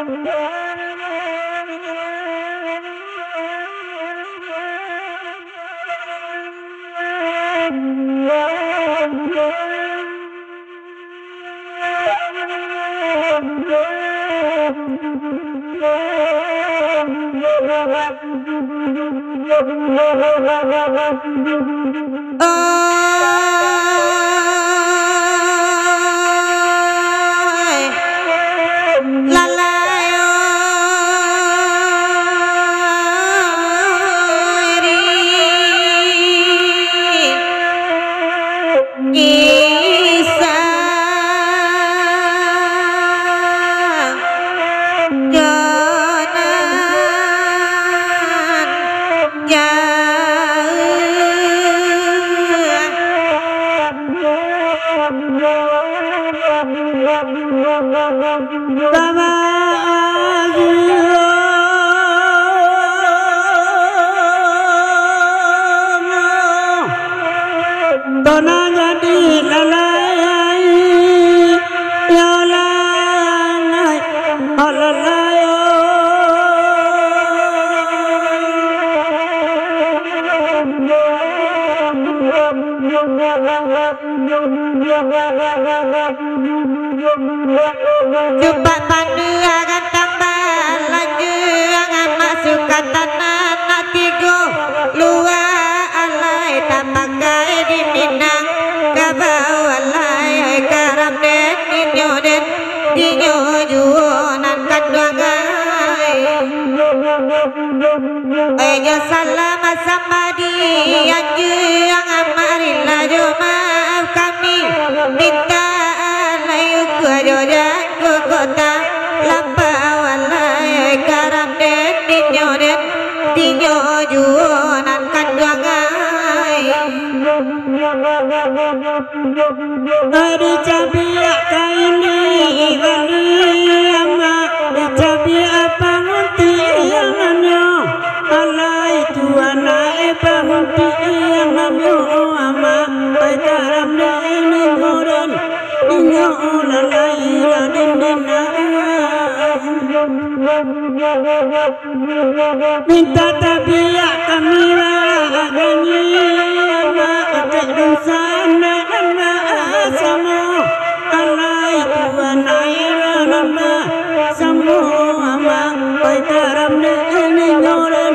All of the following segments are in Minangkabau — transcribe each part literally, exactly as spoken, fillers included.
Oi, lalai oi, ri. Isa, jo nan jauah. Sama aja. Tanang jadi lalai, ya lalai, oh lalai, oh. Cupak pandiangan tambah lanjuangan, masuk ka tanah nan tigo lua alai, tapakai di Minangkabau alai, karam den inyo den, inyo juo nan kanduang ai. Oi, jo salam sama di anjuang, marilah jo maaf kami minta alai, ukua jo jangko kota lapau alai, karam den inyo den, inyo juo nan kanduang ai. Dicabiak kain di bali amak, dicabiak panguntiangannyo. Alai tuan ai panguntiangannyo amak, ai karam den inyo den, inyo lalai lah den den. Minta tabiak kami baganyi, maafkan dosa nan basamo. Alai Tuhan, ai rahmat samo, amak, pai karam dek ninyo den,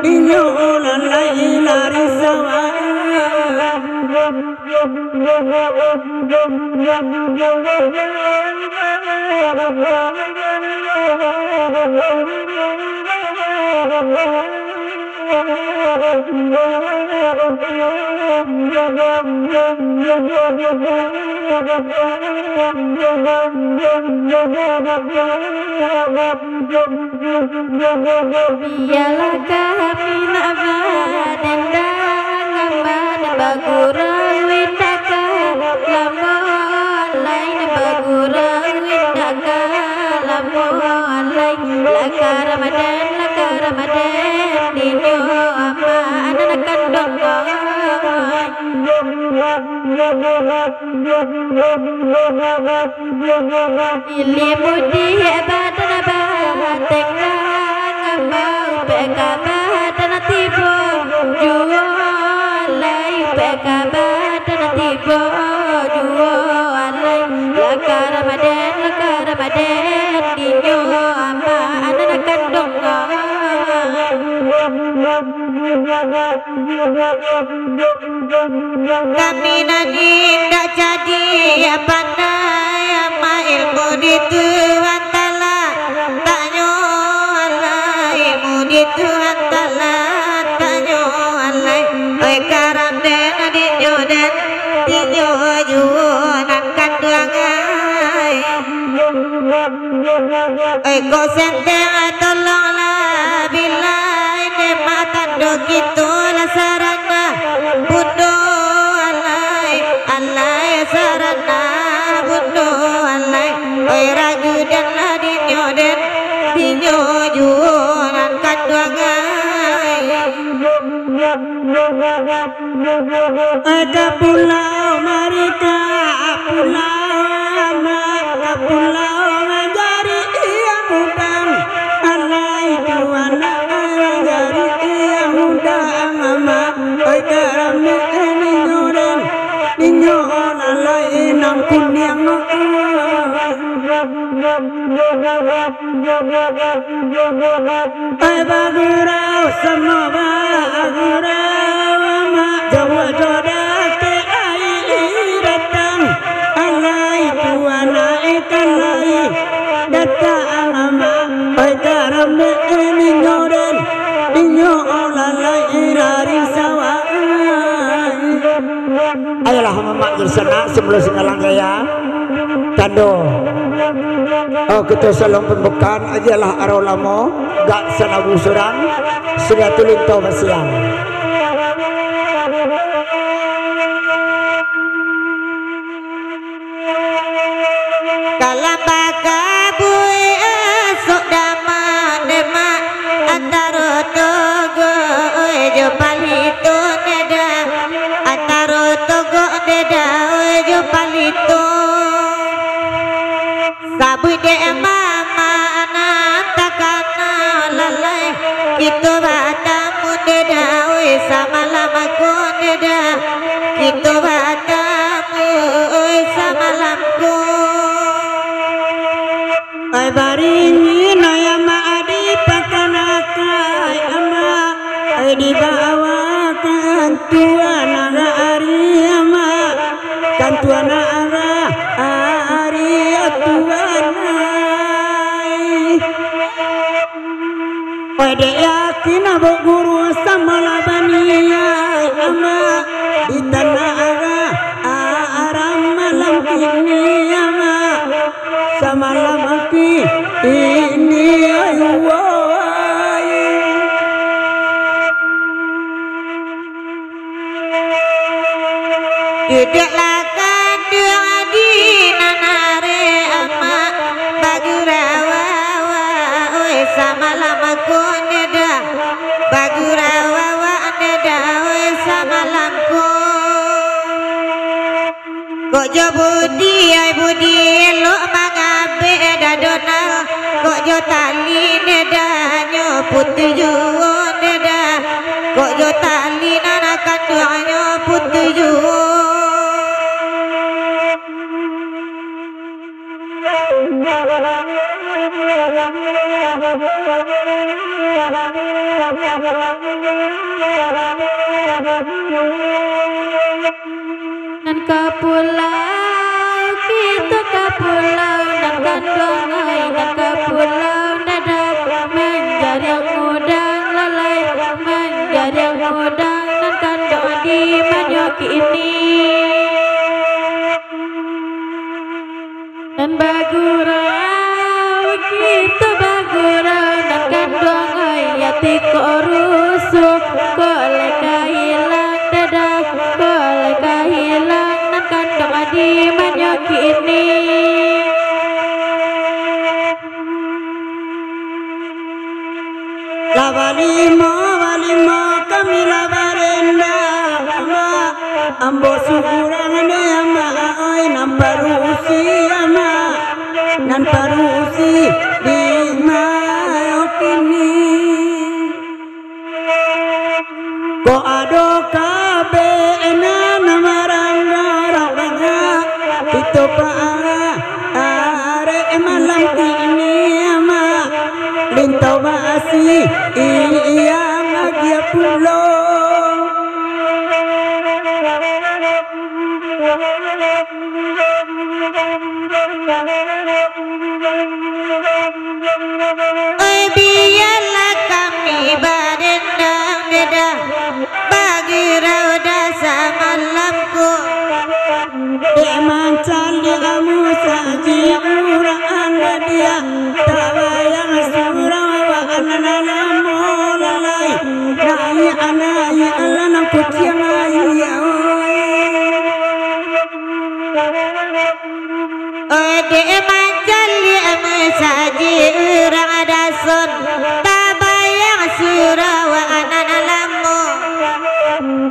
ninyo nan lai lari sawah. Bialah kami nak badendang, amat bagurau indak ka lamo alai, bagurau indak ka lamo alai. Lah ka Ramadan, lah ka Ramadan, dinyo amak nan kanduang ai. Ilia mudiak badan batenggang, baupek ka badan tibo juo alai, upek ka badan tibo juo alai. Lah ka Ramadan, lah ka Ramadan, dinyo amak nan kanduang ai. Kami nan indak cadiak pandai, amak ilmu di Tuhan Taala, tanyo alai ilmu di Tuhan Taala, tanyo alai. Oi karam den, dinyo den, dinyo juo nan kanduang ai. Oi, ko senteng, tolonglah bilai, dek mah tando kito lah sarana. Bundo alai, alai sarana, bundo alai. Oi, raju den lah dinyo den, dinyo juo nan kanduang ai. Ka pulau Marika, ka pulau Amak, ka pulau Manjari, iyo muda. Ai bagurau, samo bagurau, amak, jauah jo dakek ai datang. Alai tuan ai kan lai datang, amak. Ai karambek ninyo den, ninyo lalai dari sawah. Ayolah, mamak jadi sanak, simulo singgalang gaya. Tando, oh, kito salong pambukaan, ajalah arau lamo, gak sanabu surang, sudah tu linto basiang. Kalambaka buih esok daman demak, antaro togok jo paliton deda, antaro togok deda jo paliton. Sabuik dek mamak nan takana lalai, kito batamu deda, oi, samalam ko deda, kito batamu, oi, samalam ko. Ai baringin ai amak, dipakanakan ai amak, ai dibawakan tuan ari amak, kan tuan ari, ari tuan ai. Oi, dek yakin abok guru samalam baniaik amak, di tanah arah arah malam kini amak, samalam aki ini ayu wai. Duduklah kanduang di nan ari amak, bagurau awak, oi, samalam ko neda, bagurau awak neda, oi, samalam ko. Kok jo budi, ai budi elok mangabek dado nan, kok jo tali neda nyo putuih juo neda, kok jo tali nan kanduangnyo putuih juo. Nan ka pulau, kito ka pulau, nan kanduang ai, nan ka pulau dadah, manjariang udang lalai, manjariang udang, nan kanduang di manyo kini. Nan bagurau, kito bagurau, nan kanduang ai, ati kok rusuh, kok lai ka ilang dadah, kok lai ka ilang, nan kanduang di manyo kini. Lah balimo, balimo kami lah barendang, amak. Ambo surang dek amak, oi, nan padusi amak, nan padusi di mayo kini. Kok ado kabek nan marangga-rangga, kito paarah arek malam kini, amak. Linto basi, iya agiah pulo. Oi, bialah kami badendang dedah, bagurau dah samalam ko. Dek mancaliak musajik urang angga dia, tabayang surau awak nan lamo lalai, naiak, naiak lah nan kuciang aia, oi. Dek mancaliak musajik urang dason, tabayang surau nan lamo.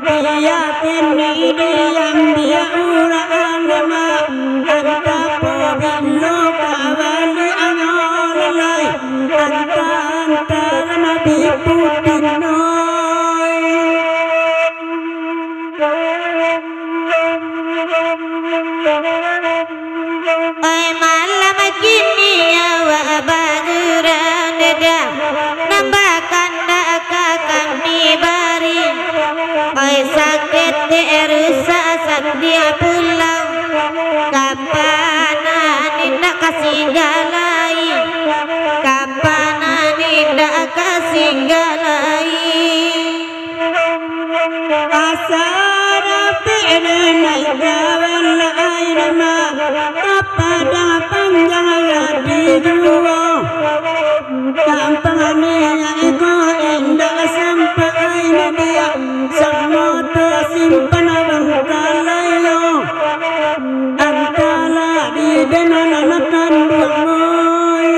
Biakan diam, biak urang demak, antah pabilo ka baliaknyo lalai, antah, antah nabi putih noi. Oi, malam kini awak Rusak sandia pulau, kapanan indak ka singgah lai, kapanan indak ka singgah lai. Asa dapek den naik gawan lai, mak, ka Padang Panjang lah di juo. Gampang niaik ko indak sampai, ai nadiak, samo tasimpan bangkalai yo. Antala di den nan kanduang, oi.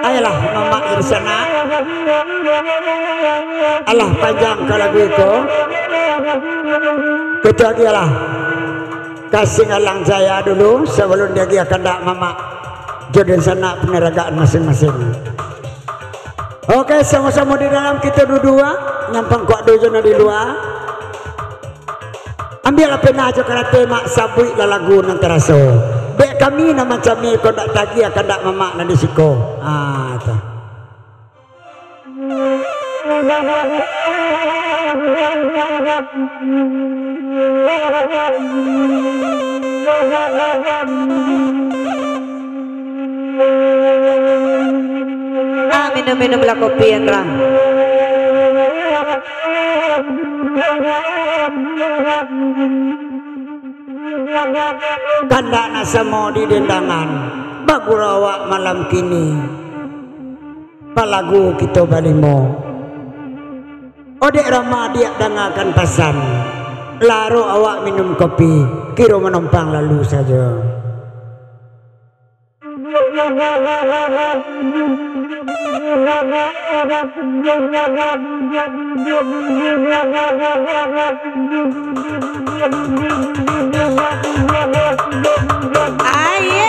Ayolah, mamak di sana. Alah, panjang ka lagu iko. Kito agiahlah ka Singgalang Jaya dulu, sabalun diagiah kandak mamak jo dunsanak panaragaan masing-masing. Oke, samo-samo di dalam kito dudua, nyampang kuak dojo nan di lua. Ambiaklah pena jo karate, mak, sabuiklah lagu nan taraso. Dek kami nan mancamih ko, ndak tagiah kandak mamak nan di siko. Ah, tu. Ah, minum, minumlah kopi, Andra. Kandak nak samo di dendangan, bagurau awak malam kini. Balagu kito balimo. Odek Rama, diak dangakan pasan. Larok awak minum kopi, kiro manompang lalu sajo. Aye.